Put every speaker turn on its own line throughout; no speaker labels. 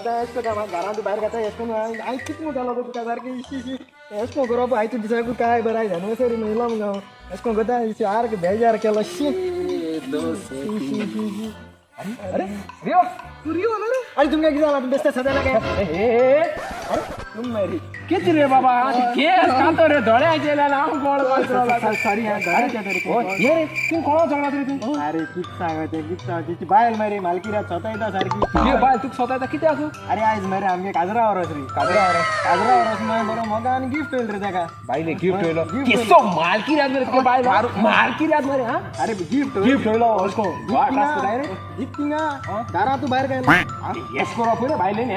सदां अशें करता घरांत भायर खाता अशें करून हांवें कितें म्हणटालो तुका सारकें इशी अशें करून करप हांवें तुज्या सारको काय बरें आयज जानुसरी म्हणलो मुगो हांव अशें करून करता सारकें बेजार केलो शी. अरे रियो तू रियो ना रे. अरे तुमकां कितें जालां बेश्टें सदां काय. अरे तुम मरी
कितें रे बाबा केस कातो रे दोळ्याचेर हांव कोण
सॉरी
हे रे तूं कोणा झगडा रे तूं.
अरे कितें सांगते कितें सांगते तिची बायल मरे मालकी स्वता येता सारकी.
बायल तुका स्वता येता कितें आसूं.
अरे आयज मरे आमगे काजरा वरस रे काजरा वरस काजरा वरस मागीर बरो मोगान गिफ्ट येयलो रे ताका.
बायले गिफ्ट येयलो केसो मालकी रात मरे तुका बायल मालकी रात मरे. हा
अरे गिफ्ट
गिफ्ट येयलो अशें
गिफ्ट थिंगा दारां तूं भायर काय
येस करप रे बायलेन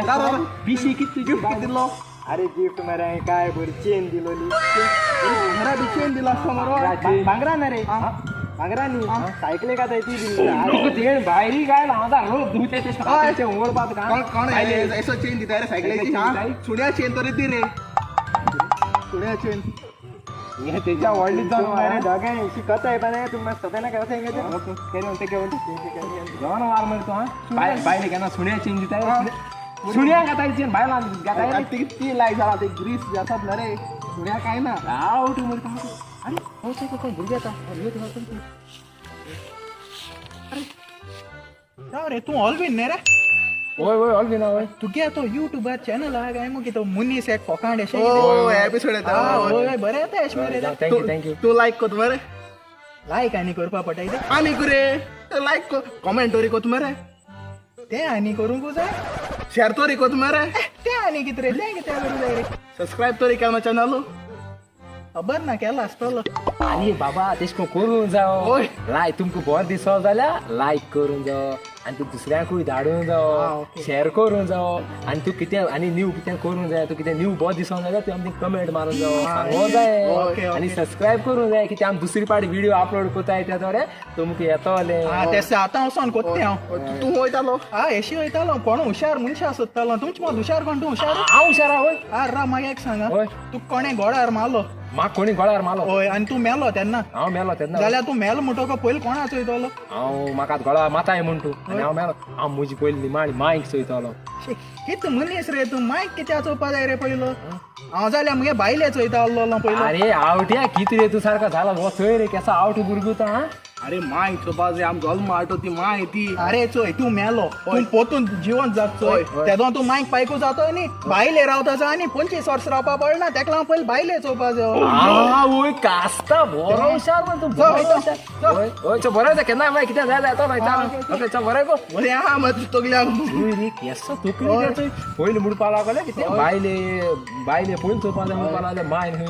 पिशी कितें
गिफ्ट दिलो.
अरे गिफ्ट मरे काय बरी चेन दिलोली.
घरा बी चेन दिला आसतो मरो.
भांगरा ना रे भांगरा न्ही सायकली काय ती दिली.
तुका भायरी काय हांव रोज धुते ते उगडपाक
कोण एसो चेन दिता रे सायकलीची. सुण्या चेन तरी दी रे सुण्या चेन.
हे तेच्या व्हडली
जावन दोगांय शिकताय पण तूं सदां नाका अशें
जेवण मार मरे तूं. हा बायले केन्ना सुण्या चेन दिता सुण्या खाता चेन बायलां घेता
ती लायक जाला ते ग्रीस जातात ना रे सुण्या काय ना
आवट मरे. अरे हो कोण भुरगे येता.
अरे रे तूं ऑलवीन न्ही रे.
वय वय ऑलवीन वय.
तुगे तो युट्यूबार चॅनल आहा काय मुगे तो मुनीस एक फोकांड अशें. एपिसोड येता वय बरें येता अशें मरे.
Thank you thank you.
तूं लायक कोत मरे. लायक आनी करपा पडटा कितें आनी कुरे लायक कॉमेंट तरी कोत मरे. तें आनी करूंक जाय. शेअर तरी कोत मरे. तें आनी कितें रे तें कितें करूं जाय रे. सबस्क्रायब तरी केला चॅनल खबर ना केला आसतलो.
आनी बाबा तेश करूंक जावो लायक तुमकां बरें दिसो जाल्यार लायक करूंक जावो आनी तूं दुसऱ्यांकूय धाडूंक जावो शेअर करूंक जावो आनी तूं कितें आनी न्यू कितें करूंक जाय तूं कितें न्यू बरें दिसोंक जाय जाल्यार तूं आमकां कमेंट मारूंक जावो सांगूंक जाय आनी सबस्क्रायब करूंक जाय कित्याक आमी दुसरी पाटी व्हिडियो अपलोड करताय त्या थोडे तुमकां येतलें.
तें आतां वचोन कोत्तें हांव. तूं वयतालो. हा एशी वयतालो कोण हुशार मनशां सोदतालो तुमचे मद हुशार कोण. तूं हुशार
हांव हुशार आहा वय.
आ रा मागीर एक सांगा तुका कोणें गोडार मारलो.
म्हाका कोणी गोळार मारलो.
हय आनी तूं मेलो तेन्ना.
हांव मेलो तेन्ना
जाल्यार तूं मेलो म्हणटकच पयलीं कोणा चोयतलो.
हांव म्हाका गोळा माताय म्हण तूं आनी हांव मेलो हांव म्हजी पयली निमाणी मायक चोयतलो.
कितें मनीस रे तूं मायक कित्याक चोवपा जाय रे पयलो. हांव जाल्यार मुगे बायले चोयता आसलो पयलो.
अरे आवट्या कितें रे तूं सारको जाला हो चोय रे केसो आवट भुरगो तो. हा
अरे my चोवपा जाय आम जल्म आटो ती my ती. अरे चोय तूं मेलो तूं पोतून जिवन जात चोय तेदो तूं मायक पायकू जातो न्ही बायले रावता जाय आनी 25 वर्स रावपा पडना तेका लागून पयलीं बायले चोवपा जाय.
वय कास्ता बरो हुशार मरे तूं बरो हुशार. वय चो बरो जाय केन्ना मागीर कितें जाय जाय मागीर ओके चो बरें गो
बरें आहा मागीर तकल्याक
रे केसो तकली चोय पयलीं म्हणपा लागले कितें बायले बायले पयलीं चोवपा जाय म्हणपा लागले माय न्हय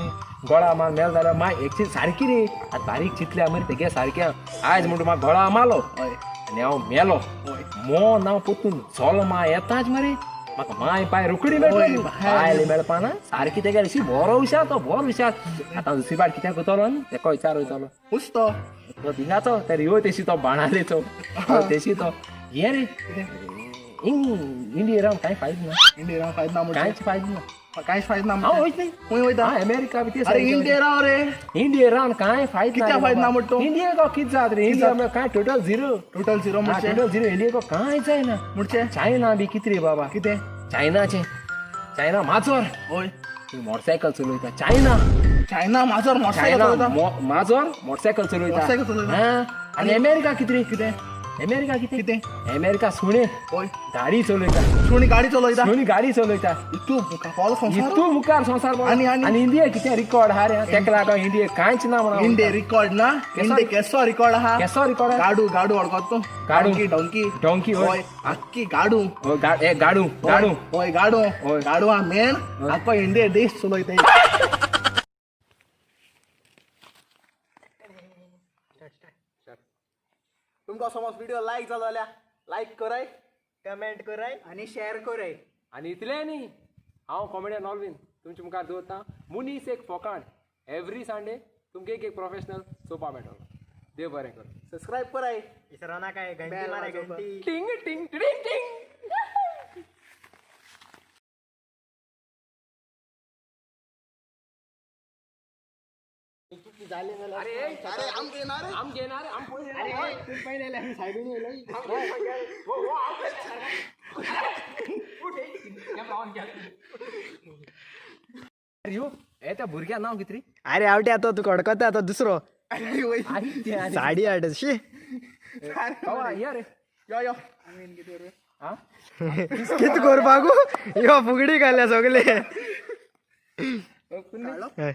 गोळा मार मेल जाल्यार माय एकची सारकी रे आतां बारीक चिंतल्या मरे तेगे सारकें आयज म्हणटा म्हाका गोळा मारलो आनी हांव मेलो मो ना पोतून जल्मा येताच मरे म्हाका माय पाय रोखडी मेळटली बायले मेळपा ना सारकी तेगे अशी बरो हुशार तो बरो हुशार. आतां दुसरी पाट कितें करतलो न्ही तेका विचार वयतलो
उस्तो
तो थिंगाचो तर यो तेशी तो बाणालेचो तेशी तो हे रे इंडिया रावन कांय फायदो ना.
इंडिया रावन फायदो ना
कांयच फायदो ना.
कांयच फायदो ना.
हांव वयत न्ही
खंय वयता.
अमेरिका बी
अरे इंडिया राव रे.
इंडिया रावन कांय फायदो
कित्याक फायदो ना म्हणटा तूं.
इंडिया को कितें जात रे इंडिया कांय टोटल झिरो.
टोटल झिरो म्हणजे
टोटल झिरो इंडिया को कांय जायना
म्हणजे
चायना बी कितें रे बाबा.
कितें
चायनाचें चायना माजोर.
हय
मोटरसायकल चलयता चायना.
चायना माजोर मोटरसायकल चलयता.
माजोर मोटरसायकल चलयता.
मोटरसायकल चलयता.
आनी अमेरिका कितें रे
कितें
अमेरिका कितें
कितें
अमेरिका सुणे
हय
गाडी चलयता.
सुणी गाडी चलयता.
सुणी गाडी चलयता.
इतू
इतू मुखार संवसार.
आनी आनी
इंडिया कितें रिकॉर्ड आहा रे तेका लागून इंडिया कांयच ना म्हणून.
इंडिया रिकॉर्ड ना. इंडिया केसो रिकॉर्ड आहा.
केसो रिकॉर्ड.
गाडू गाडू वळखत तूं.
गाडू
डोंकी
डोंकी
हय आक्की गाडू
गाडू गाडू
हय गाडू गाडू आहा मेन आक्को इंडिया देश चलयता. तुमकां समज व्हिडिओ लायक जालो जाल्यार लायक कराय
कमेंट कराय
आनी शेअर कराय.
आनी इतलें न्ही हांव कॉमेडियन ऑलवीन तुमच्या मुखार दवरता मुनीस एक फोकाण एवरी संडे तुमकां एक एक प्रोफेशनल चोवपा मेळटलो. देव बरें करूं.
सबस्क्रायब कराय
विसरो नाकाय घंटी माराय घंटी
टिंग टिंग टिंग टिंग.
जालें जाल्यार
अरे
अरे आम घेणार रे.
आम घेणार आम पयस
अरे तूं पयलें जाल्यार आमी सायडीन येयले.
हे त्या भुरग्या नाव किती रे?
अरे आवटे आता तू कडकता आता दुसरो
अरे वय.
साडी हाड शी.
कवा या रे.
यो यो.
हा.
कित करपाकू यो फुगडी घाल्या सगळे.
काढलो?
हय.